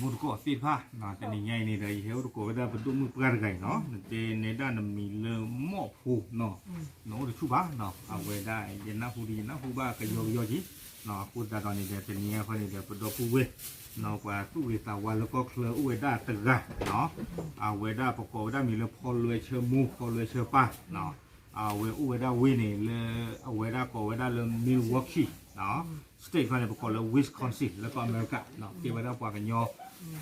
အိၣ်တကိးသ့ၣ်တဖၣ် တနံၤညါအံၤန့ၣ်ဒီး ယဟဲအိၣ်တကိးဝဲဒၣ်ပဒိၣ်မုၣ်ပှၢ်တဂၤအံၤနီၤ, နတဲနဲဒၣ်နမံၤလၢမီၣ်ဖိနီၤ, နအိၣ်တဆူၣ်ဘၣ်နီၤ, အဝဲဒၣ်ယနၢ်ဟူဒီး ယနၢ်ဟူဘၣ်ကယီကယီက့ၤ, အဃိသတးဒီးန့ၣ်ဒီး တနံၤညါအံၤန့ၣ်ဒီး ပဒီပုၢ်ဝဲၢ် ပှၤသူၣ်ဂ့ၤသးဝါလၢကီၢ်ချၢအိၣ်ဝဲဒၣ်တဂၤနီၤ, အဝဲဒၣ်ပကိးဝဲဒၣ်မံၤလၢဖီလွဲဆၢမိၢ် ဖီလွဲဆၢပၢ်နီၤ, အဝဲအိၣ်ဝဲဒၣ်ဝ့ၢ်န့ၣ်လၢ အဝဲဒၣ်ကိးဝဲဒၣ်လၢ Milwaukee နီၤ, state ခီန့ၣ် ပကိးလၢ Wisconsin လၢကီၢ်အမဲရကၤနီၤ, ကဲဝဲဒၣ်ပှၤကညီ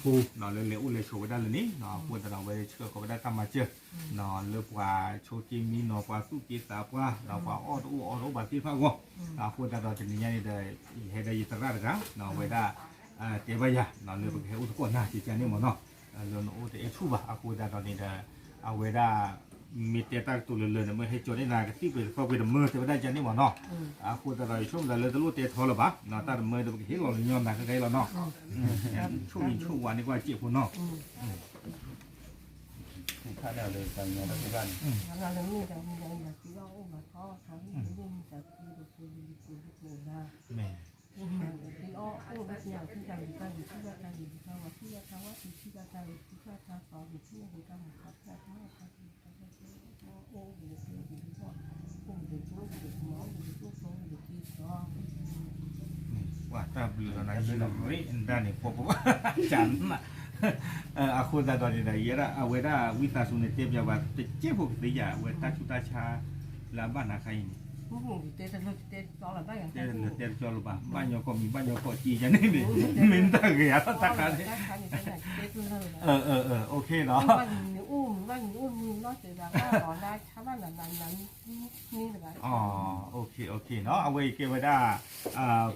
ဖိနီၤ လၢလဲၤအိၣ်လဲၤဆိးဝဲဒၣ်လၢန့ၣ်နီၤ, အဃိသတးဒီး အဝဲဆှၢဃီၤဝဲဒၣ်တၢ်မၤစၢၤနီၤ လၢပှၤဆိက့မံနီၤ ပှၤသူၣ်က့သးပှၢ်နီၤ ပှၤအီၣ်တအိၣ်အီတအိၣ်ဘၣ်သ့ၣ်တဖၣ်အဂီၢ်, အဃိသတးဒီးတနံၤညါန့ၣ်ဒီး ယဟဲဒီးယသရၣ်တဂၤနီၤ အဝဲဒၣ် တဲဘၣ်ယၤနီၤ လၢပကဟဲအိၣ်သကိးနၤကကန့ၣ်မ့ၢ်နီၤ, လၢနအိၣ်တအဲၣ်ဆူၣ်ဘၣ် အဃိသတးဒီးန့ၣ်ဒီး အဝဲဒၣ် မ့ၢ်တဲတၢ်ကတိၤလၢလၢန့ၣ် မ့ၢ်ဟဲကၠီန့ၢ်နၤကသံၣ်ပှ့ၤတသီပှ့ၤတမၢ တဲဝဲဒၣ်ကန့ၣ်မ့ၢ်နီၤ, အဃိသတးဒီး ယဆိကမိၣ်သးလၢတလိၣ်တဲထီလၢၤဘၣ်နီၤ, တၢ်တမၢဒီးပကဟ့ၣ်လီၤလၢညီနၤခဲကနံၣ်အံၤလီၤနီၤ, ဆိၣ်ဂ့ၤဆိၣ်ဝါန့ၢ်ကွၢ်စဲးဖိနီၤ, ခါဒၣ်လၢတၢ်ညီတၢ်ကဘၣ်န့ၣ် ပှၤတၢ်ဘျုးလီၤနၤ ယံၤလီၤရ့ဒၣ်န့ၣ် ပှၤပဘၣ် ကနၣ် အဃိသတးဒီးန့ၣ်ဒီး ယဲဒၣ်အဝဲဒၣ်ဝံသးစူၤန့ၣ် တဲပျးဝဲတကဲဖိကသ့ဧါ အဝဲတၢ်ဆူးတၢ်ဆါလၢအဘၣ်နၤခါအံၤန့ၣ် တဲတလၢတဲတကၠီလၢၤဘၣ် ဘၣ်ညီကီၢ်မံၤ ဘၣ်ညီကီၢ်က့ယၤန့ၣ်န့ၣ် မ့ၢ်တၢ်ဂ့ၤအါထီၣ်တၢ်ခါန့ၣ် OK နီၤ OK နီၤ အဝဲအံၤကဲဝဲဒၣ်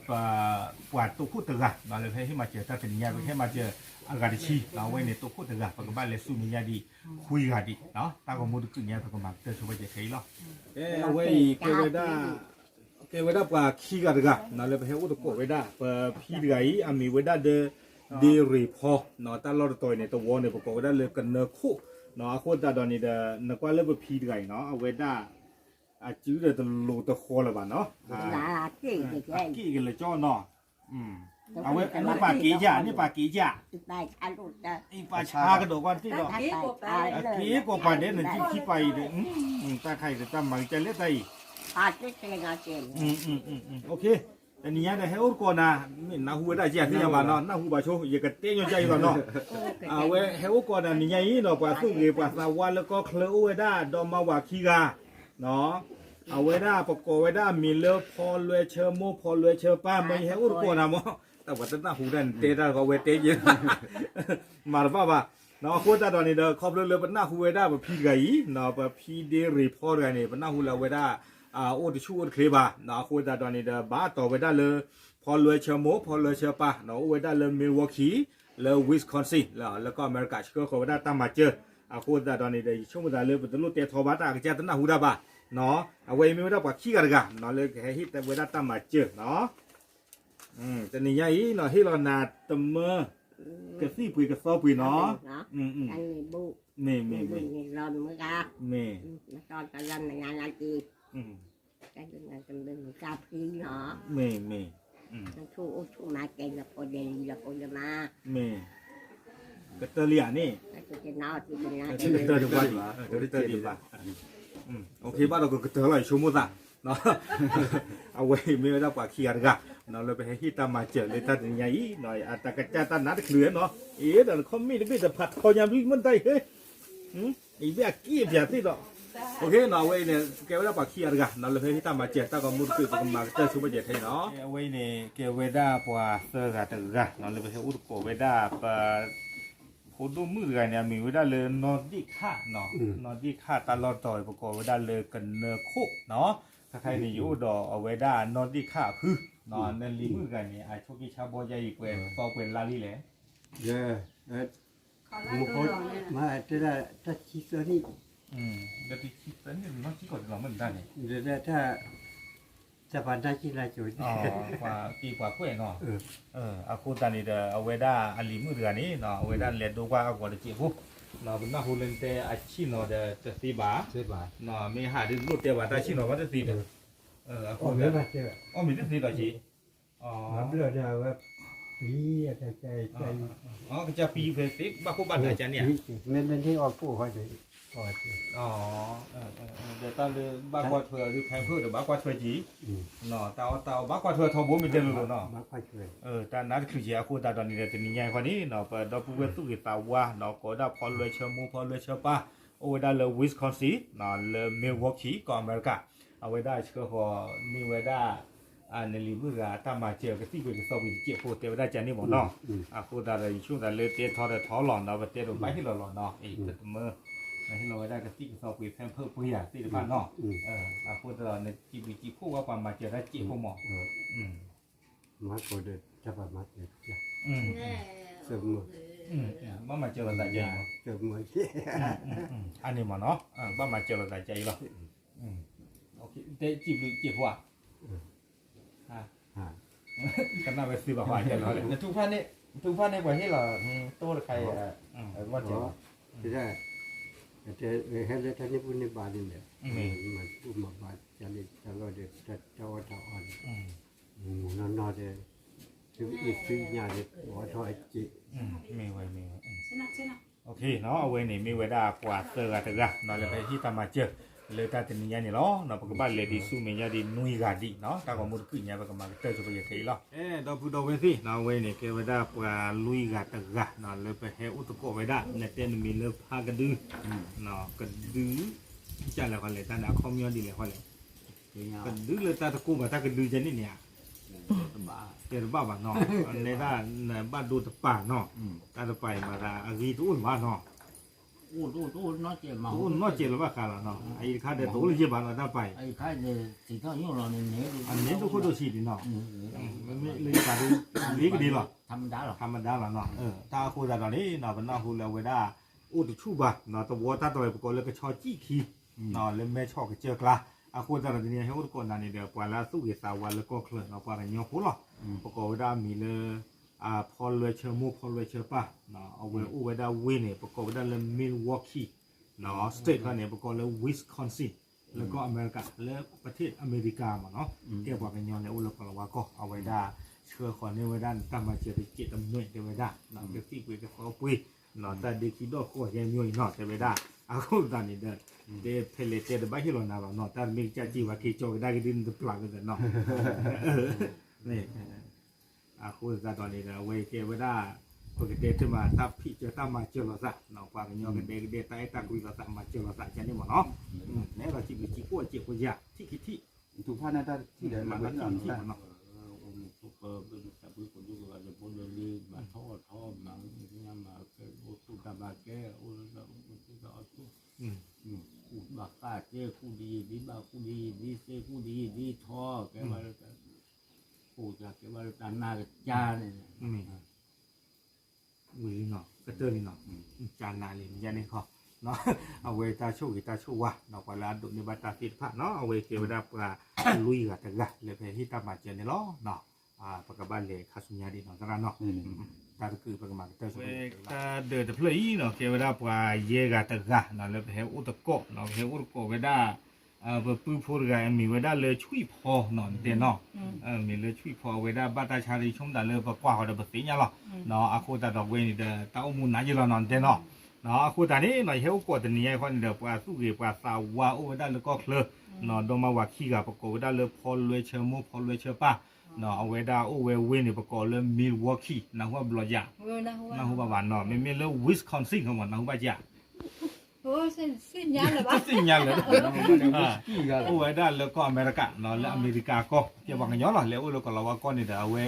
ပ ပှၤတိာ်ခိၣ်တဂၤ လၢပဟဲဟ့ၣ်မၤစၢၤတၢ်တနံၤညါ ပဟ့ၣ်မၤစၢၤတၢ်တနံၤညါ ပကဟဲမၤစၢၤအဂၤတဆံ အဝဲန့ၣ်တိာ်ခိၣ်တဂၤ ပကဘၣ်လဲၤဆူမဲာ်ညါဒံး ခွံဂၤဒံး တၢ်ဂီၤမူတကုာ်ညါ ပကမၤကတၢၢ်ဆိပာ်စဲးခဲအံၤလီၤ. အဝဲအံၤကဲဝဲဒၣ် ကဲဝဲဒၣ်ပှၤခံဂၤတဂၤ လၢပဟဲအိၣ်သကိးဝဲဒၣ် ပဖံတဂၤအံၤ အမံၤဝဲဒၣ်ဒီး ဒ့ရ့ၤဖီ တၢ်လီၢ်တတီၤအံၤန့ၣ် တဝီန့ၣ် ပကိးဝဲဒၣ်လၢကနၢခိၣ် အဃိသတးဒီးန့ၣ်ဒီး နကွၢ်လၢပဖံတဂၤအံၤနီၤ အဝဲဒၣ် အစုဒီးတလိၤတဃီလၢၤဘၣ်နီၤ အက့ၢ်ကလဲၤကၠီနီၤ အဝဲန့ၣ်ပာ်က့ၤယၢ် န့ၣ်ပာ်က့ၤယၢ် အံၤပာ်ဆါကဒီးကွၢ်တ့ၢ်ဒီး အက့ၤကိးပာ်ဒဲး နစုခံပာ်အံၤဒီး တၢ်ခါအံၤဒီးတၢ်မၤကစၢ်လၢတၢ်အံၤ တနံၤညါဒီးဟဲအိၣ်သကိးနၤ မ့ၢ်နၢ်ဟူဝဲဒၣ်ကၢ်သ့ၣ်ညါဘၣ်နီၤ နၢ်ဟူဘၣ်ဆိ ယကတဲညီကၢ်အံၤလီၤနီၤ အဝဲဟဲအိၣ်သကိးနၤနံၤညါအံၤနီၤ ပှၤသူၣ်ဂ့ၤပှၤသးဝါလၢကီၢ်ချၢအိၣ်ဝဲဒၣ် ဒီမါဝၤခံဂၤ အဝဲဒၣ်ပကိးဝဲဒၣ်အမံၤလၢဖီလွဲဆၢမိၢ် ဖီလွဲဆၢပၢ် မ့ၢ်ယဟဲအိၣ်သကိးနၤမး တၢ်ပှၤတနၢ်ဟူတၢ်နတဲတၢ်ဃီဝဲတဲက့ၤ မၤတဘၣ်ဘၣ် အဃိသတးဒီးန့ၣ်ဒီး ခီဖျိလၢပနၢ်ဟူဝဲဒၣ်ပဖံတဂၤအံၤ ပဖံဒ့ရ့ၤဖီတဂၤန့ၣ် ပနၢ်ဟူလၢအဝဲဒၣ် အိၣ်တဆူၣ်အိၣ်တချ့ဘၣ် အဃိသတးဒီးန့ၣ်ဒီး ဘၣ်တီၤဝဲဒၣ်လၢ ဖီလွဲဆၢမိၢ် ဖီလွဲဆၢပၢ် အိၣ်ဝဲဒၣ်လၢ Milwaukee လၢ Wisconsin လၢကီၢ်အမဲရကၤ ဆှၢဃီၤဝဲဒၣ်တၢ်မၤစၢၤ အဃိသတးဒီးန့ၣ်ဒီး ယဆိကမိၣ်သးလၢပတလိၣ်တဲထီဘၣ်တၢ်အကစၢ်တနၢ်ဟူတၢ်ဘၣ် အဝဲအံၤမ့ၢ်ဝဲဒၣ်ပှၤခံဂၤတဂၤ လၢကဟဲဟ့ၣ်ဝဲဒၣ်တၢ်မၤစၢၤနီၤ တနံၤညါအံၤနီၤ ဟ့ၣ်လီၤနၤတမၢ ကသံၣ်ပှ့ၤကသီပှ့ၤနီၤ မ့ၢ် မ့ၢ် မ့ၢ် မ့ၢ် မ့ၢ် မ့ၢ် မ့ၢ် ကတၢၢ်လံဧါန့ၣ် ကတၢၢ်ဒံးဘၣ် ကတၢၢ်ဒံးဘၣ် ဘၣ်ဒီးကကတၢၢ်လီၤ ယဆိကမိၣ်သး အဝဲအံၤမ့ၢ်ဝဲဒၣ်ပှၤခံဂၤတဂၤ လၢပဟဲဟ့ၣ်တၢ်မၤစၢၤလၢတၢ်တနံၤညါအံၤ အတၢ်ကစၢ်တၢ်နါတချုးနီၤ အ့ၣ်ဒီးနခီၣ်မ့ၢ်တဘ့ၣ်တဖးထီညါဘျုးမ့ၢ်တၢ်အံၤ အံၤဘ့ၣ်အက့ၢ်အပျးသ့ၣ်ဒီး အဝဲအံၤန့ၣ် ကဲဝဲဒၣ်ပှၤခံဂၤတဂၤ လၢပဟဲဟ့ၣ်တၢ်မၤစၢၤ တၢ်ဂီၤမူတကုာ် ပကမၤကတၢၢ်ဆိပာ်စဲးထဲအံၤနီၤ အဝဲအံၤန့ၣ် ကဲဝဲဒၣ်ပှၤသၢဂၤတဂၤ လၢပဟဲအိၣ်သကိးဝဲဒၣ်ပ ဖိဒိၣ်မုၣ်တဂၤန့ၣ် အမံၤဝဲဒၣ်လၢနီၢ်ဒ့ၣ်ခၣ်နီၤ နီၢ်ဒ့ၣ်ခၣ်တၢ်လီၢ်တီၤ ပကိးဝဲဒၣ်လၢကနၢခိၣ်နီၤ ခဲခါအံၤန့ၣ် ယအိၣ်ဒီးအဝဲဒၣ်နီၢ်ဒ့ၣ်ခၣ်အဖု နလံၤမုၣ်တဂၤန့ၣ် အဆိးက့ဆါဘီယါအံၤ ပှဲၤသီပှဲၤလါလံလဲၣ် မ့ၢ်တဲဒၣ်တၢ်ဆံသၢနံၣ် လၢတဆံသၢနံၣ် နီၢ်ဆံကီၢ်တလီၤမ့ၢ်န့ၣ် တၢ်ပာ်တၢ်က့ၢ်လၢကၠိၤ ပှၤက့ၤပှၤကွဲးနီၤ အဃိသတးန့ၣ်ဒီး အဝဲဒၣ်အလံၤမုၣ်တဂၤန့ၣ် အဝဲဒၣ်လဲၤဒိကွၢ်အဂီၤတစဲးဖိ ပနၢ်ဟူလၢနတဲအဆ့ၣ်နီၤဒီးတသ့ဘၣ် မ့ၢ်ဟးဒ်လိၣ်တဲဘၣ်တၢ်ဆ့ၣ်နီၤဘၣ်တသ့ဒီး အီၣ်မ့ၤတသ့ဒီးက့ၤ ဘျၢၣ်ဒၣ်ဝဲ ကစၢ်ပံဖဲသ့ ဘၣ်ခိၣ်ဘၣ်နးကန့ၣ်ဧါ, မ့မ့ၢ်န့ၣ်အီၣ်ကိၣ်ဃီန့ၣ်, ဒီးတၢ်လၢဘၣ်ကွၢ်ထွဲအီၤဒုး pamper ဒီးဘၣ်ကွၢ်ထွဲက့ၤ, တၢ်အီၣ်တၢ်အီဘၣ်ကွၢ်ထွဲထီဘိမ့ၢ်တဲလိၤလိၤနီၤ, တၢ်နါတချုးက့ၤအဃိသတးဒီးန့ၣ်ဒီး တနံၤညါအံၤဃီန့ၣ်နီၤ ပဒီပုၢ်ဝဲၢ်သူၣ်ဂ့ၤသးဝါနီၤ ကိးဝဲဒၣ်ဖီလွဲဆၢမူ ဖီလွဲဆၢပၢ် အိၣ်ဝဲဒၣ်လၢ Wisconsin နီၤ လၢ Milwaukee ကီၢ်အမဲရကၤ, အဝဲဒၣ်ဆှၢဃီၤန့ၢ်ဝဲဒၣ် နလံၤမုၣ်ဂၤတၢ်မၤစၢၤကသံၣ်ပှ့ၤကသီပှ့ၤတစဲးဖိတဲဝဲဒၣ်ကန့ၣ်မ့ၢ်နီၤ, အဃိသတးဒီးယဆိကမိၣ်သးလၢတဲထီဒီးထီလီၤနီၤ ပတဲတဘၣ်ဟ့ၣ်လီၤလီၤနီၤ အံၤတမၢ ဟ့ၣ်လီၤဝဲဒၣ်ကသံၣ်ကသီပှ့ၤ pamper ပှ့ၤယၤသ့ၣ်တဖၣ်နီၤ, အဃိသတးဒီးနစံးဘျုးစံးဖှိၣ်ဝဲပှၤမၤစၢၤတၢ်စဲးဖိမ့ၢ် မၤကိးဒီးတၢ်ပှၤမၤစၢၤ, ဘၣ်မၤစၢၤလိာ်သးကဲအံၤမ့ၢ်, အန့ၣ်မ့ၢ်နီၤ, ဘၣ်မၤစၢၤလိာ်သးကဲအံၤလီၤ, တဲစံးဘျုးစံးဖှိၣ်ဧါ, ကနၣ်ဝဲသ့ဘၣ်ဃီ တဲလီၤလဲၣ်, နထုကဖၣ်န့ၣ် ပှၤဟ့ၣ်လီၤ တိၢ်တခါအံၤ, ဂီၢ်စဲးလီၤ, ဟဲလၢတၢ်န့ၢ်ဘူၣ်န့ၢ်ဘါန့ၣ်လဲၣ်, မၤဘူၣ်မၤဘါတၢ်လၢတၢ်လီၢ်ဒီး တၢ်အီၣ်တၢ်အီန့ၣ်, မုၢ်နီၢ်နီၢ်ဒီး သုအံၤသုညါဒီး ပအီၣ်ထီၣ်အစ့း, မ့ၢ်ဝဲမ့ၢ်ဝဲ, အဝဲန့ၣ်မ့ၢ်ဝဲဒၣ်ပှၤသၢဂၤတဂၤနီၤ လၢပဟ့ၣ်တၢ်မၤစၢၤ လၢတၢ်တနံၤညါန့ၣ်လီၤ. ပကဘၣ်လဲၤဒံးဆူမဲာ်ညါဒံးနွံဂၤဒံးနီၤ တၢ်ဂီၤမူတကုာ်ညါ ပကမၤကတၢၢ်ဆိပယဲၢ်ခဲအံၤလီၤ. ဒီပုၢ်ဒီဝဲၢ်သ့ၣ်နီၤ အဝဲန့ၣ် ကဲဝဲဒၣ်ပှၤလွံၢ်ဂၤတဂၤနီၤ လၢပဟဲအိၣ်သကိးဝဲဒၣ် နတဲနမံၤလၢဖးကဒု ကဒု ကလဲၣ်ဃီလဲၣ် တၢ်န့ၣ်အခီပညီဒ်လဲၣ်ဃီလဲၣ်, ကဒုလၢတၢ်တကိးဘၣ်တၢ်ကဒုကဲန့ၣ်န့ၣ်ဧါ, တဲတဘၣ်ဘၣ်နီၤ, နဲဒၣ်နဘၣ်ဒိတပၤနီၤ, တၢ်တပၤအံၤမၤသးအဂ့ၤတအိၣ်လၢၤဘၣ်နီၤ, တအိၣ်နီၢ်စဲးလၢၤဘၣ်ဃးလီၤနီၤ, အအံၤတခါဒီးတအိၣ်လၢၤဘၣ်နီၤ တၢ်ပၤအံၤ, အန့ၣ်ဒိၣ်ခိၣ်ဒိၣ်ဆံးဒံးနီၤ, မ့မ့ၢ်လၢယပၤဒုး လ့ကဒံလီၤ, ထမဒါလီၤနီၤ, တၢ်အဃိသတးဒီးန့ၣ်နီၤ ပနၢ်ဟူလၢအဝဲဒၣ် အိၣ်တဆူၣ်ဘၣ်နီၤ သဝီတၢ်တီၤအံၤ ပကိးလၢကဆီကံၣ်ခံ လၢမဲဆီၣ်ကစၢၢ်ကျါ, အဃိသတးဒီးတနံၤအံၤဟဲအိၣ်သကိးနၤန့ၣ်ဒီး ပှၤလၢအသူၣ်ဂ့ၤသးဝါလၢကီၢ်ချၢနီၤ ပှၤကညီဖိလီၤ, ပကိးဝဲဒၣ်အမံၤလၢ ဖီလွဲဆၢမိၢ် ဖီလွဲဆၢပၢ်, အဝဲအိၣ်ဝဲဒၣ်ဝ့ၢ်န့ၣ် ပကိးဝဲဒၣ်လၢ Milwaukee State ခီန့ၣ် ပကိးလၢ Wisconsin လၢကီၢ်အမဲရကၤ လၢပထ့ၣ်အမဲရကၤမ့ၢ်နီၤ, ကဲပှၤကညီန့ၣ် အိၣ်လၢကီၢ်လီၤဝါကီၢ် အဝဲဒၣ် ဆှၢဃီၤန့ၢ်ဝဲဒၣ်နတၢ်မၤစၢၤတစဲးတမှဲးတဲဝဲဒၣ်, ကသံၣ်ပှ့ၤကသီပှ့ၤ တၢ်ဒ့ခံဒီၣ်ဃီၣ်ယဲမံၤအံၤနီၤ တဲဝဲဒၣ်, အဃိသတးန့ၣ်ဒီး တဲဖဲလဲၣ်တဲတဘၣ်ဟ့ၣ်လီၤနၤဘၣ်နီၤ တၢ်တမ့ၢ်ကစၢ်က့ၤဝဲက့ၤကၠီကဒါက့ၤဒ်နတပျၢ်ဝဲသ့ၣ်နီၤ အဃိသတးဒီးန့ၣ်ဒီး အဝဲကဲဝဲဒၣ် ပကတဲတမး တၢ်ဖံးစၢၤတၢ်မၤစၢၤလိာ်သး, ပှၤကညီကဒဲကဒဲ တၢ်အဲၣ်တၢ်ကွံလိာ်သး မၤစၢၤလိာ်သးကန့ၣ်မ့ၢ်နီၤ, နဲဒီးစံးဘျုးစံးဖှိၣ်အစဲးဖိယၤ ထံၣ်ခံထံၣ်, ထူၣ်ဖးန့ၢ်တၢ်ထံၣ်ဒီး မၤတၢ်ထံၣ်မ့ၢ်နီၤ, ဘၣ်ထီၣ်ထီၣ် မၤမ့ၢ်မၤကဲ အိၣ်ဆူၣ်တၢ်ဘၣ်ကဲ အိၣ်လၢ ကူၣ်ဘၣ်ဃၣ်ကဲ ကူၣ်ဒံးယံာ်ဒံး ဘၣ်ကူၣ်ဒံးယံာ်ဒံး သ့ကူၣ်ဒံးယံာ်ဒံး ထီ ကဲဘၣ်လၢ ကဲဘၣ်လၢတၢ်နာ်ကစၢ်န့ၣ် ဝံၤလံနီၤ ကတၢၢ်လံနီၤ, ကၢ်နးလံမ့ၢ်ယါန့ၣ်ခီ, အဝဲတၢ်ဆိၣ်ဂ့ၤတၢ်ဆိၣ်ဝါနီၤ ပှၤလၢအဒိးန့ၢ်ဘၣ်တၢ်သ့ၣ်တဖၣ်နီၤ အဝဲကဲဝဲဒၣ်ပှၤလွံၢ်ဂၤတဂၤ လၢပဟ့ၣ်တၢ်မၤစၢၤန့ၣ်လီၤ. ပကဘၣ်လဲၤခါဆူညါဒံးနီၤ သရၣ်နီၤ, တၢ်တကုာ်ပကမၤကတၢၢ်ဆိ တၢ်ဒၢးတဖျၢၣ်အံၤနီၤ ကဲဝဲဒၣ်ပှၤယဲၢ်ဂၤတဂၤနီၤ လၢပဟဲအိၣ်သကိးနီၤ ပဟဲအိၣ်သကိးဝဲဒၣ် ပပုၢ်ဖိတဂၤ အမံၤဝဲဒၣ်လၢဆွံၣ်ဖီနီၤ နတဲနီၤ, မံၤလၢဆွံၣ်ဖီ အဝဲဒၣ်ဘၣ်တၢ်ဆါဒီး ဆိကမိၣ်တၢ်လၢပကွၢ်ဃီၤဒီးပသ့ၣ်ညါလီၤ, အဃိသတးဒီးဝဲန့ၣ်ဒီး တၢ်အိၣ်မူနးယဲၢ်လီၤနီၤ နတဲနီၤ, အဃိသတးန့ၣ်နီၤ ယဟဲအိၣ်ကိးတနံၤညါအံၤဃီန့ၣ်ဒီး ပှၤသူၣ်ဂ့ၤပှၤသးဝါအိၣ်ဝဲဒၣ်လၢကီၢ်ချၢ ဒီမါဝၤခံဂၤ ပကိးဝဲဒၣ်လၢဖီလွဲဆၢမိၢ် ဖီလွဲဆၢပၢ်, အဝဲဒၣ်အိၣ်ဝဲဝ့ၢ်န့ၣ် ပကိးလၢ Milwaukee နၢ်ဟူဘၣ်ဘျီယၤ, နၢ်ဟူဘၣ်ဘၣ်နီၤ မ့မ့ၢ်လၢ Wisconsin ခီမ့ၢ် နၢ်ဟူဘၣ်ကၠး သ့ၣ်ညါလၢၤဘၣ်, အိၣ်ဝဲဒၣ်လၢကီၢ်အမဲရကၤနီၤ လၢအမဲရကၤကီၢ် ကဲပှၤကညီလီၤ လဲၤအိၣ်လၢကီၢ်လီၤဝါကီၢ်န့ၣ်ဒီး အဝဲ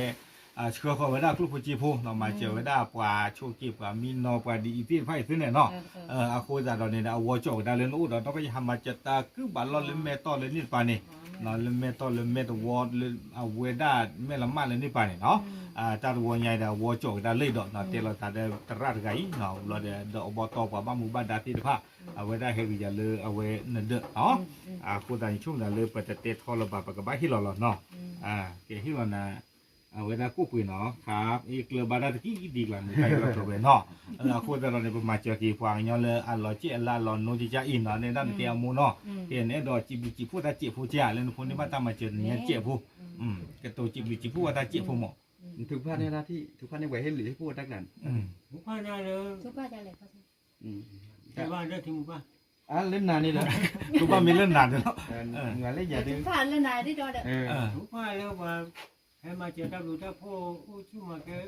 ဆှၢဃီၤဝဲဒၣ်ကျိၣ်ဖိစ့ဖိနီၤ မၤစၢၤဝဲဒၣ်ပှၤဆိးက့ၣ်ပှၤမံနီၤ ပှၤဒ်အံၤသ့ၣ်တဖၣ်အံၤသ့ၣ်န့ၣ်နီၤ, အဃိသတးဒီးန့ၣ်ဒီး အဝဲကၠီၣ်ဝဲဒၣ်လၢနအိၣ်ဒီး ဒီးကယဟးမၤစၢၤတၢ်ကုၢ်ဘၣ်လီၢ်လၢမဲၢ်တီၢ်လၢန့ၣ်တပၤန့ၣ်, လၢမဲၢ်တီၢ်လၢမဲၢ်တဝီလၢ အဝဲဒၣ်မဲၢ်လမၢ်လၢန့ၣ်တပၤန့ၣ်နီၤ, တၢ်တဝီညါဒီး အဝဲကၠီၣ်ဝဲဒၣ်လၢဒီး တဲလီၤသးဒီးသရၣ်တဂၤအံၤနီၤ ဘျီဒီး ဒီးအဘီတီၢ်ပှၤဘၣ်မူဘၣ်ဒါသ့ၣ်တဖၣ် အဝဲဒၣ်ဟဲဂံၢ်ယၤလၢအဝဲနဒၢးနီၤ, အဃိသတးန့ၣ်ဆိကမိၣ်သးလၢပတတဲထီလၢၤဘၣ် ပကဘၣ်ဟ့ၣ်လီၤလီၤနီၤ, ကဟ့ၣ်လီၤနၤ အဝဲဒၣ်ကိၣ်ပှ့ၤနီၤ ခါ ယကျၢၤဘၣ်တၢ်တကံၢ်ဒံးကျါန့ၣ် တၢ်ယွၤကျၢၤဝဲနီၤ, အဃိသတးဒီးန့ၣ် ပမၤစၢၤက့ၤပှၤကညီလၢအလီၤစဲၣ်အလါအလီၤနိကစၢ်အံၤနီၤ နဲဒၣ်နတဲအမိၢ်နီၤ, ကဲန့ၣ်အဲၣ်ဒိးစံးဘျုးစံးဖှိၣ်တၢ်စဲးဖိကၠး လၢနဖိန့ၢ်ဘၣ်တၢ်မၤစၢၤတနံၤညါစဲးဖိ, ကတိၤစံးဘျုးစံးဖှိၣ်ဝဲတၢ်စဲးဖိမး, ထုကဖၣ်န့ၣ်လၢထံၣ် ထုကဖၣ်န့ၣ်ဝဲဟ့ၣ်လံာ်ဟ့ၣ်ပှိၣ်တၢ်ကနၣ် ထုကဖၣ်န့ၣ်လၢ ထုကဖၣ်လၢ လၢနၤန့ၣ်လီၤ ထုကဖၣ်မ့ၢ်လၢနၤန့ၣ်လီၤ လၢယၤဒ် ထုကဖၣ်လၢနၤဒ်ဒီး ထုကဖၣ်လၢပှၤ ဟဲမၤစၢၤတၢ်ဘျုးတၢ်ဖှိၣ်အိၣ်ဆူၣ်မၤကဲ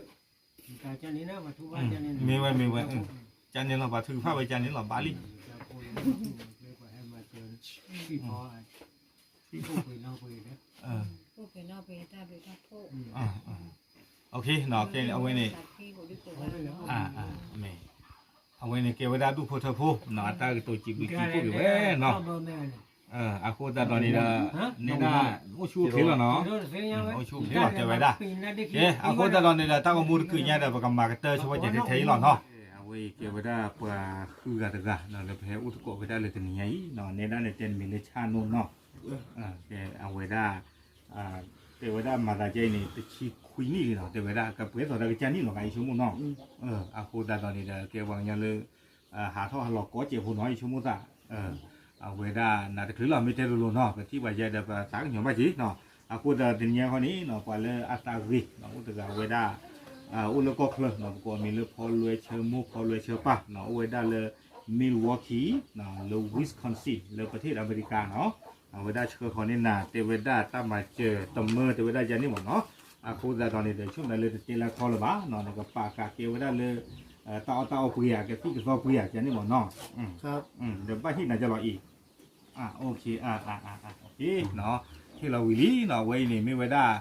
မ့ၢ်ဝဲမ့ၢ်ဝဲ ကန့ၣ်လီၤ ပှၤထုကဖၣ်ဝဲကန့ၣ်လီၤ ဘၣ်လံ အဝဲန့ၣ် အဝဲန့ၣ်ကဲဝဲဒၣ်ဒူၣ်ဖိထၢဖိ အတၢ်ကတိၤစံးဘျုးစံးဖှိၣ်က့ၤဝဲနီၤ အဃိသတးဒီးန့ၣ်ဒီး နဲဒၣ် အိၣ်ဆူၣ်အိၣ်ချ့လီၤနီၤ အိၣ်ဆူၣ်အိၣ်ချ့လီၤ တဲဝဲဒၣ် ကဲ အဃိသတးဒီးန့ၣ်ဒီး တၢ်ဂီၤမူတကုာ်ညါဒီး ပကမၤကတၢၢ်ဆိဝဲကဲထဲထဲအံၤလီၤနီၤ အဝဲအံၤကဲဝဲဒၣ်ပှၤဃုဂၤတဂၤ လၢပဟဲအိၣ်သကိးဝဲဒၣ်လၢတနံၤညါအံၤ နဲဒၣ်န့ၣ်တဲနမံၤလၢဆၣ်နိနီၤ အဝဲဒၣ် တဲဝဲဒၣ်မၤသးကဲအံၤန့ၣ် တဆံခွံနံၣ်လံနီၤ တဲဝဲဒၣ်ကပှဲၤသိးတၢ်ကစၢ်နံၣ်လီၤ ယဆိကမိၣ်နီၤ အဃိသတးဒီးန့ၣ်ဒီး ကဲပှၤကညီလၢ ဟးထီၣ်ဟးလီၤကိးကဲးဖိနီၤ ယဆိကမိၣ်သး အဝဲဒၣ်နတချုးလီၤမ့ၢ်တဲလိၤလိၤနီၤ ပထံၣ်ဘၣ်ယဲဒီး ပသးကညီၤဘၣ်က့ၤနီၤ အဃိသတးဒီးတနံၤညါခီန့ၣ် ပှၤလၢအသးဂ့ၤ အိၣ်တဂၤဝဲဒၣ် အိၣ်လၢကီၢ်ချၢနီၤ ပကိးအမံၤလၢဖီလွဲဆၢမိၢ် ဖီလွဲဆၢပၢ် အိၣ်ဝဲဒၣ်လၢ Milwaukee လၢ Wisconsin လၢပထ့ၣ်အမဲရကၤနီၤ အဝဲဒၣ်ဆှၢဃီၤန့ၢ်နၤ တဲဝဲဒၣ်တၢ်မၤစၢၤတမၢ တဲဝဲဒၣ်ယၤန့ၣ်မ့ၢ်နီၤ အဃိသတးဒီးန့ၣ်ဒီး ဆိကမိၣ်လၢတတဲလၢခီလၢၤဘၣ်နီၤ နကပာ်ကးကဲဝဲဒၣ်လၢ တၢ်အီၣ်တၢ်အီပှ့ၤဧါ ကသံၣ်ကသီပှ့ၤဧါ ယၤန့ၣ်မ့ၢ်နီၤ ဒီးဘၣ်ဟ့ၣ်နၤကလီၤအံၤ ဟ့ၣ်လီၤဝံၤလံနီၤ အဝဲအံၤန့ၣ် မ့ၢ်ဝဲဒၣ်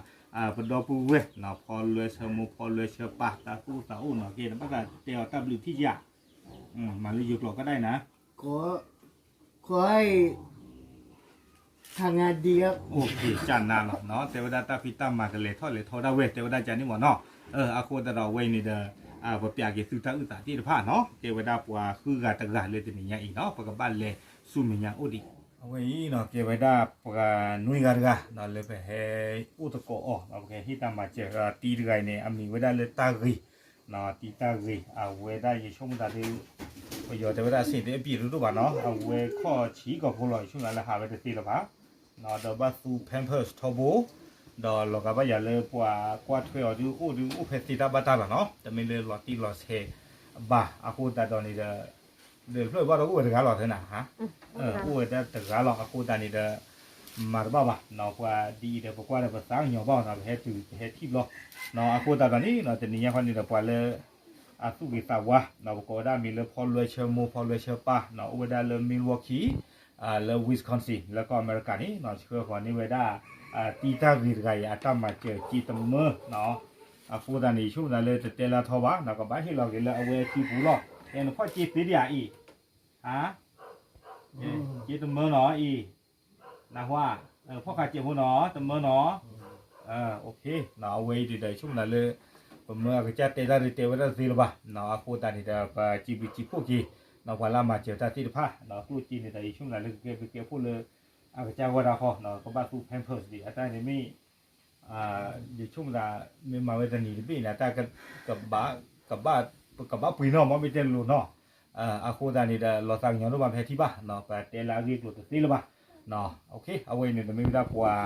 ပဒီပုၢ်ဝဲၢ်နီၤ ဖီလွဲဆၢမိၢ် ဖီလွဲဆၢပၢ် တၢ်သူၣ်အိၣ်သးအိၣ်နီၤ ကဲ နဘၣ်သးတဲအီၤတၢ်ဘျုးထံၣ်ယၤ မၤလၢယိၤကျိာ်ကဒါအံၤနၤ ခီ ခီ ကနၤလီၤ တဲဝဲဒၣ်တၢ်ဖံးတၢ်မၤကလဲၤထီၣ်လဲၤထီဒၣ်ဝဲ တဲဝဲဒၣ်ကန့ၣ်မ့ၢ်နီၤ အဃိသတးဒီးအဝဲအံၤန့ၣ်ဒီး ပပျးက့ၤသုတၢ်အုၣ်သးသ့ၣ်တဖၣ်နီၤ ကဲဝဲဒၣ်ပှၤဃုဂၤတဂၤလၢတနံၤညါအံၤနီၤ ပကဘၣ်လဲၤဆူမဲာ်ညါအိၣ်ဒံး အဝဲအံၤနီၤ ကဲဝဲဒၣ်ပှၤနွံဂၤတဂၤ လၢပဟဲအိၣ်သကိးအီၤ ပကဟဲဟ့ၣ်တၢ်မၤစၢၤ တံၤတဂၤအံၤန့ၣ် အမံၤဝဲဒၣ်လၢတၢ်ဂ့ၤ တံၤတၢ်ဂ့ၤ အဝဲဒၣ်ယဆိကမိၣ်သးဒ် ပယီၤတဲဝဲဒၣ် အဆင်တပြေ တဒိၣ်ဘၣ်နီၤ အဝဲခီၣ်ဆံးကီၢ်ဖိလီၤ ယဆိကမိၣ်သးလၢဟးဝဲတသ့လၢၤဘၣ် ဒီးဘၣ်သူ Pampers ထီဘိ ဒီးလီၤဂာ်ဘၣ်ယၤလၢပှၤကွၢ်ထွဲအီၤဒုးအိၣ်ဒုးအိၣ်ဖဲသ့တၢ်ဘၣ်တၢ်လီၤနီၤ တမ့ၢ်လၢလီၤတံၢ်လီၤဆဲးဘၣ် အဃိသတးဒီးန့ၣ်ဒီး ဒီးဖျၢၣ်ဘၣ်ဒီးအိၣ်ဝဲတဂၤလီၤသနာ် အိၣ်ဝဲဒၣ်တဂၤလီၤ အဃိသတးန့ၣ်ဒီး မၤတဘၣ်ဘၣ်နီၤ ပှၤဒ်အံၤဒီး ပကွၢ်ဒီးပသးကညီၤဘၣ်နီၤ ပဟဲတုၤပဟဲထံၣ်ဘျီ အဃိသတးဒီးန့ၣ် တနံၤညါခီန့ၣ်ဒီး ပှၤလၢ အသူၣ်ဂ့ၤသးဝါနီၤ ပကိးဝဲဒၣ်မံၤလၢဖီလွဲဆၢမိၢ် ဖီလွဲဆၢပၢ်နီၤ အိၣ်ဝဲဒၣ်လၢ Milwaukee လၢ Wisconsin လၢကီၢ်အမဲရကၤန့ၣ်နီၤ ဆှၢဃီၤန့ၢ်ဝဲဒၣ် တံၤတၢ်ဂ့ၤတဂၤအံၤ အတၢ်မၤစၢၤစ့တမၢနီၤ အဃိသတးန့ၣ် ယဆိကမိၣ်သးလၢတတဲလၢထီဘၣ်နီၤ ကဘၣ်ဟ့ၣ်လီၤက့ၤလၢအဝဲအစုပူၤလီၤ ကဲနဖီၣ်စ့သ့ဒံးဧါအံၤ စ့တမၢနီၤအံၤ နၢ်ဟူဧါ ဖီၣ်ဃာ်စဲးဖိနီၤ တမၢနီၤ အဝဲအံၤဒ်ဒီး ယဆိကမိၣ်သးလၢ ပမၢအကစၢ်တဲတၢ်ဒုးတဲဝဲဒၣ်တသ့လၢၤဘၣ်နီၤ အဃိသတးန့ၣ်ဒီး ပစံးဘျုးစံးဖှိၣ်က့ၤနီၤ ပှၤလၢအမၤစၢၤတၢ်သ့ၣ်တဖၣ်နီၤ ကျိၣ်စ့န့ၣ်ဒီး ယဆိကမိၣ်သးလၢကကဲဘျုးကဲဖှိၣ်လၢ အကစၢ်ဂီၢ်ဒၣ်ဃီနီၤ ကဘၣ်သူ Pampers ဒံး အတၢ်န့ၣ်မ့ၢ် ယဆိကမိၣ်သး မ့ၢ်မၤဝဲတနံၤတဘ့ၣ်န့ၣ် တၢ် ကဘၣ်ပှ့ၤနီၢ်မ့ၢ်မ့ၢ်တဲလိၤနီၤ အဃိသတးန့ၣ်ဒီး လီၤသးကညီၤဒိၣ်မး ပဟဲထံၣ်ဘၣ်နီၤ ပတဲလၢအဂ့ၢ်ကျိၤတသ့လၢၤဘၣ် အဝဲအံၤန့ၣ် တမ့ၢ်ဝဲဒၣ်ပှၤ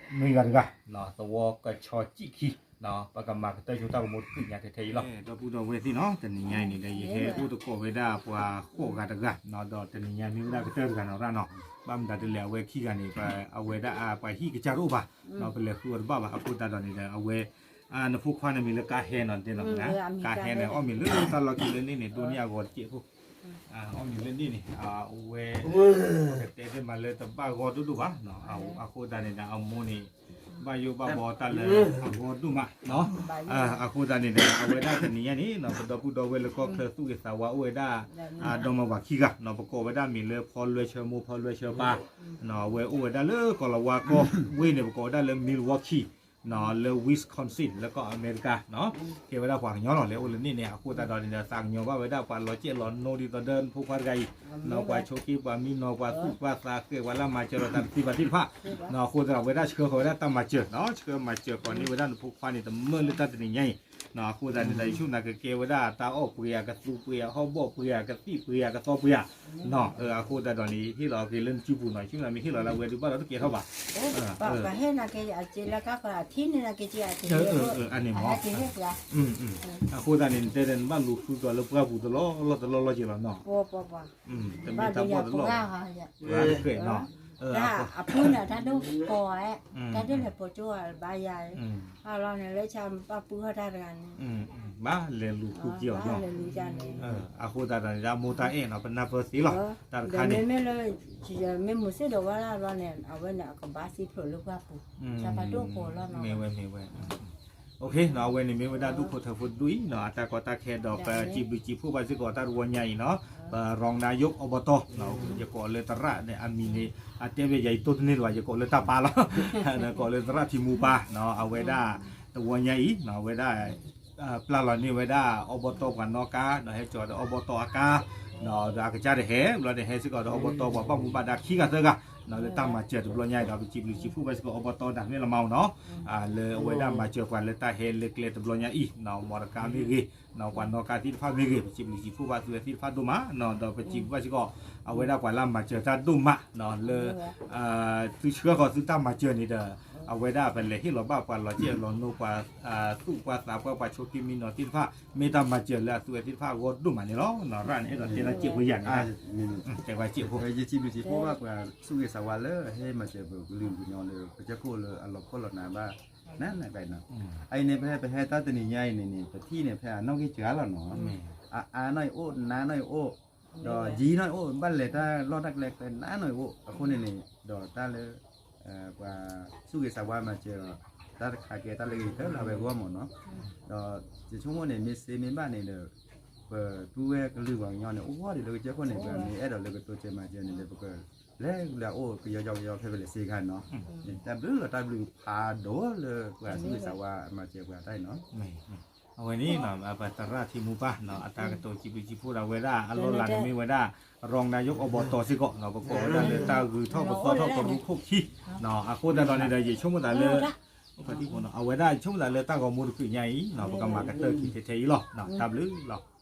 နွံဂၤတဂၤ သဝီကဆီစံၣ်ခံ ပကမၤကတၢၢ်ဆိတၢ်ကမူတကုၢ်ညါထဲထဲအံၤလီၤ ဒီပုၢ်ဒီဝဲၢ်သ့ၣ်နီၤ တနံၤညါအံၤန့ၣ်ဒီး ယဟဲအိၣ်သကိးဝဲဒၣ်ပှၤဃိးဂၤတဂၤ ဒီးတနံၤညါမ့ၢ်ဝဲဒၣ်ကတၢၢ်တဂၤနီၤရၣ်နီၤ ဘၣ်မတၤတလဲၣ် အဝဲခံဂၤန့ၣ် အဝဲဒၣ်ပှၤဟံၣ်ကစၢ်တအိၣ်ဘၣ် ပလဲၤဃုအီၤတဘၣ်ဘၣ် အဃိသတးဒီးန့ၣ်ဒီး အဝဲ နဖိခွါန့ၣ်မံၤလၢကါဟဲနီၤ တဲနီၤ ကါဟဲန့ၣ် အီၣ်မ့ၤလၢတၢ်လီၢ်ခံလၢန့ၣ်န့ၣ် ဒိၣ်န့ၢ်အဂီၤတစဲးဖိ အီၣ်မ့ၤလၢန့ၣ်န့ၣ် အဝဲ ပကတဲသ့မးလၢတဘၣ်ဂီၢ်ဒိၣ်ဒိၣ်ဘၣ် အဃိသတးန့ၣ်ဒီး အမိၢ်န့ၣ် ဘၣ်ယိၣ်ဘၣ်ဘီတၢ်လၢအဂီၢ်ဒိၣ်မး အဃိသတးန့ၣ်ဒီး အဝဲဒၣ်တနံၤညါန့ၣ် ပဒီပုၢ်ဒီဝဲၢ်လၢကီၢ်ချၢသူၣ်ဂ့ၤသးဝါအိၣ်ဝဲဒၣ် ဒီမါဝၤခံဂၤ ပကိးဝဲဒၣ်မံၤလၢဖီလွဲဆၢမိၢ်ဖီလွဲဆၢပၢ် အဝဲအိၣ်ဝဲဒၣ်လၢကီၢ်လၤဝါကီၢ်ဝ့ၢ်န့ၣ် ပကိးဝဲဒၣ်လၢ Milwaukee လၢ Wisconsin လၢကီၢ်အမဲရကၤ ကဲဝဲဒၣ်ပှၤကညီလီၤ လဲၤအိၣ်လၢန့ၣ်န့ၣ် အဃိသတးဒီးန့ၣ်ဒီး သးကညီၤဘၣ်ဝဲဒၣ်ပှၤလီၤစဲးလီၤနိဒ်သိးဒီးနဖိခွါတဂၤအံၤ ပှၤဆိးက့ပှၤမံနီၤ ပှၤသူၣ်ပှၤသးဃဲၤပှၤလၢအမၤစၢၤလီၤသးတသ့ဘၣ်သ့ၣ်တဖၣ် အဃိသတးဒီး အဝဲဒၣ်ဆှၢဃီၤဝဲဒၣ်တၢ်မၤစၢၤ ဆှၢမၤစၢၤဃီၤန့ၢ်ဝဲဒၣ်နဖိခွါန့ၣ် တမၢလၢတၢ်တနံၤညါအံၤ အဃိသတးန့ၣ်ဒီး ယဆိကမိၣ်သးကကဲဝဲဒၣ်တၢ်အီၣ်ပှ့ၤဧါ, ကသူပှ့ၤဧါ, ဟီၣ်ဘီၣ်ပှ့ၤဧါ, ကသံၣ်ပှ့ၤဧါ, ကသီပှ့ၤဧါ, အဃိသတးဒီးန့ၣ် ဟ့ၣ်လီၤက့ၤလၢနစုပူၤနီၤ, ယဆိကမိၣ်သးမ့ၢ်ဟ့ၣ်လီၤလၢအဝဲဒုးဘၣ်ဒီးတကဲထီၣ်ဘၣ်, အန့ၣ်မ့ၢ် အဃိသတးန့ၣ် နတဲဒီးနဘၣ်လူၤဃုကျိာ်လၢပှၢ်ပူၤတလီၢ်လီၢ်က့ၤလီၤနီၤ, တမ့ၢ်တၢ်ဘီၣ်တလီၢ်, တလီၢ်လီၢ်က့ၤလီၤနီၤ, ဘၣ်တကဲနီၤ, တၢ်အဖုန့ၣ် တၢ်ဒိၣ်ကီးဝဲ, တၢ်ဒိၣ်လဲၤပိာ်ကၠိအဘါယၤ, အလီၢ်န့ၣ် လၢဆၣ်ပၢ်ပုၢ်ဟီၣ်တၢ်တဂၤန့ၣ်, ဘၣ်လဲၤလူၤဃုက့ၤအီၤနီၤ, အဃိသတးန့ၣ် တၢ်မိၢ်တၢ်အဲၣ်နီၤ ပနၢ်ပၢၢ်သ့လီၤ, တၢ်တခါန့ၣ်, မ့မ့ၢ်လၢ မ့ၢ်မုၢ်ဆ့ၣ်ဒီးဝါလၢအဘျီန့ၣ် အဝဲန့ၣ်အကဘါစံးဖျိးလၢပှၢ်ပူၤ, ဆၣ်ဖးဒိၣ်ကီးလီၤနီၤ, မ့ၢ်ဝဲ မ့ၢ်ဝဲ အဝဲန့ၣ်မ့ၢ်ဝဲဒၣ်ဒူၣ်ဖိထၢဖိတဒူၣ်အံၤနီၤ, အတၢ်ကီတၢ်ခဲဒီး ပစံးဘျုးစံးဖှိၣ်ဘၣ်စ့ၢ်ကီးတၢ်တဝီညါအံၤနီၤ, ပ รองนายกอบต ယကိးလၢသရၣ်န့ၣ် အမံၤန့ၣ် အတဲဝဲယၤအံၤတိၢ်တန့ၢ်လၢၤဘၣ်, ယကိးလၢတၢ်ပၢ်လီၤ, ကိးလၢသရၣ်ထံမူပၢ်နီၤ, အဝဲဒၣ်တဝီညါအံၤနီၤ, အဝဲဒၣ် ပျၢ်လီၤန့ၢ်ဝဲဒၣ် อบต ပှၤနီၣ်ကါဒီး ဟဲစိာ်ဒီး อบต အကါ, ဒီးအကစၢ်တဟဲဘျီန့ၣ် ဟဲစ့ၢ်ကီးဒီး อบต ပှၤဘၣ်မူဘၣ်ဒါခံဂၤသၢဂၤ, လၢတၢ်မၤစၢၤတဘျီညါအံၤဒီး ပစံးဘျုးစံးဖှိၣ်ဘၣ်စ့ၢ်ကီး อบต ဒၣ်မ့ၢ်လီၤမးနီၤ, လၢအဝဲဒၣ်မၤစၢၤပှၤလၢတၢ်ဟဲလၢကျဲတဘျီညါအံၤ, မီတကါမ့ၢ်ဂ့ၤ, ပှၤနီၣ်ကါသ့ၣ်တဖၣ်မ့ၢ်ဂ့ၤ, ပစံးဘျုးစံးဖှိၣ်ဘၣ်သုဝဲသ့ၣ်တဖၣ်ဒိၣ်မး, ဒီးပစံးဘျုးဘၣ်စ့ၢ်ကီး အဝဲဒၣ်ပှၤလၢမၤစၢၤတၢ်ဒိၣ်မး, လၢ သုဆှၢဃီၤသုတၢ်မၤစၢၤန့ၣ်ဒီး အဝဲဒၣ်ပလဲၤဟ့ၣ်လီၤဘၣ်ပှၤလီၤစဲၣ်လီၤနိ ပှၤသူၣ်ပှၤသးပှၢ်ပှၤဆိးက့မံနီၤသ့ၣ်တဖၣ် မ့ၢ်တၢ်မၤစၢၤလၢအသုဝဲသ့ၣ်တဖၣ်အဂီၢ်ဒိၣ်မးန့ၣ်လီၤ. ရၣ်န့ၣ် အဲၣ်ဒိးတဲတၢ်စဲးဖိယၤန့ၣ်, တဲဝဲစဲးဖိ, ယစံးဘျုးစံးဖှိၣ်ဘၣ်ပှၤဆူးဂ့ၤဆးဝါလၢအဟဲမၤစၢၤပကလုာ်ကညီလၢကစၢၢ်ခိၣ်လၢအလီၤဖှီၣ်လီၤနးဘၣ် နးနးကါအံၤနီၤ, အအံၤန့ၣ် ပဟဲပဟဲတၢ်တနံၤညါအံၤန့ၣ်န့ၣ် ပထံၣ်န့ၣ် ဖဲအနီၣ်ဂံၢ်စှၤလီၤနီၤ, အအါနီၣ်အံၤအိၣ် နါနီၣ်အံၤအိၣ် ဒီးယံၤနီၣ်အံၤအိၣ် ဘၣ်လဲၤတၢ်လီၢ်တၢ်ကျဲကျဲနါနီၣ်အံၤအိၣ်, အဃိန့ၣ်န့ၣ် ဒီးတၢ်လၢ ပှၤဆူးဂ့ၤဆးဝါမၤစၢၤဒီး တၢ်တခါကဲတၢ်လၢဂ့ၤကတၢၢ်လၢအဝဲအဂီၢ်မးနီၤ, ဒီးယဆိကမိၣ်န့ၣ် မ့ၢ်စ့မ့ၢ်ဘၣ်န့ၣ်ဒီး ပပုၢ်ဝဲၢ်ကလုာ်ပှၤကညီန့ၣ် အိၣ်ဂီၢ်ဒံးလၢကစၢၢ်ခိၣ်န့ၣ် ပှၤမ့ၢ်အဲၣ်ဒိးလၢကတိၤစၢၤမၤစၢၤန့ၣ်ဒီး ပကလဲၤကလၢအအိၣ်ကယီကယီကယီဖဲပလဲၤစ့ခါနီၤ, တၢ်ဘျုးလီၤတၢ်ဘျုးဖးဒိၣ်လၢပှၤဆူးဂ့ၤဆးဝါမၤစၢၤပှၤတၢ်အံၤနီၤ အဝဲန့ၣ် ပသရၣ်ထံမူပၢ် အတၢ်ကတိၤစံးဘျုးစံးဖှိၣ်ဒၣ်ဝဲဒၣ် အလီၢ်လၤန့ၣ်မ့ၢ်ဝဲဒၣ် รองนายกอบต စ့ၢ်ကီး ပကိးဝဲဒၣ်လၢတၢ်ဂုၤထီၣ်ပသီထီၣ်ပရူခီၣ်ခံ, အဃိသတးဒီးန့ၣ်ဒီး ယဆိကမိၣ်သးလၢ အဝဲဒၣ်ဆိကမိၣ်သးလၢတၢ်ဂီၤမူတကုးညါအံၤ ပကမၤကတၢၢ်က့ၤထဲထဲအံၤလီၤ. တၢ်ဘျုးလီၤ.